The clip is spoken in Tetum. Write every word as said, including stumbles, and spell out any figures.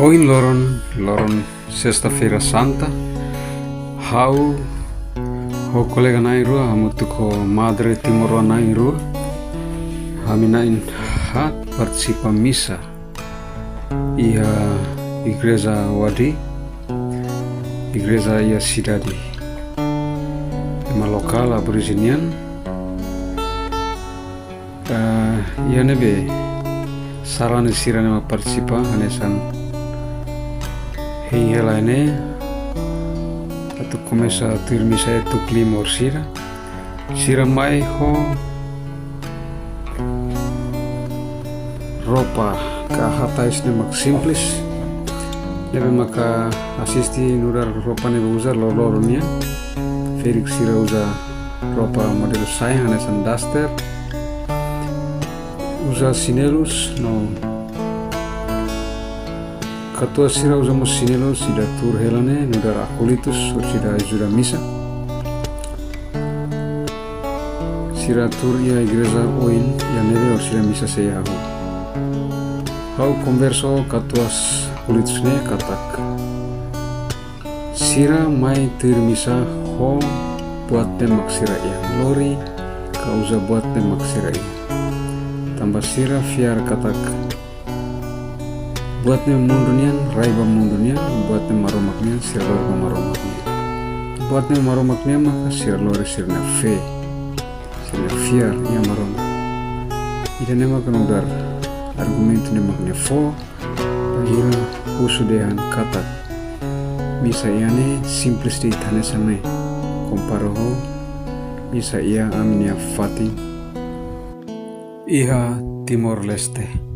Ohin loron, loron Sesta-feira Santa, ha'u ho kolega na'in-rua, hamutuk ho madre timoroan na'in-rua, ami na'in-haat partisipa misa iha igreja Wadi, igreja iha sidade, ema lokál Aboriginu nian. Ah, iha ne'ebé sarani sira-ne'e mak partisipa, hanesan hein hela ne'e, atu komesa tuir misa iha tuku lima hour sira. Sira mai ho roupa ka hatais ne'e mak simples. Ne'ebé maka asiste nu'udar roupa ne'ebé uza loroloron nian. Ferik sira uza roupa modelu saia hanesan daster. Uza xinelus no katuas sira uza mós xinelus, sira tuur hela ne'e nu'udar akólitus, hodi sira ajuda misa. Sira tuur iha igreja oin iha ne'ebé hodi sira misa sei hahú. Ha'u konversa ho katuas akólitus ne'e katak sira mai tuir misa ho buat ne'ebé mak sira iha, lori ka uza buat ne'ebé mak sira iha. Tanba sira fiar katak buat ne'e mundu nian, rai ba mundu nian, buat ne'e Maromak nian, sira lori ba Maromak nian. Buat ne'e Maromak nian maka sira lori sira-nia fé, sira-nia fiar iha Maromak. Ida-ne'e maka nu'udar argumentu ne'ebé mak nia fó, bainhira husu dehan katak misa iha ne'e simples de'it hanesan ne'e, kompara ho misa iha ami-nia fatin iha Timor-Leste.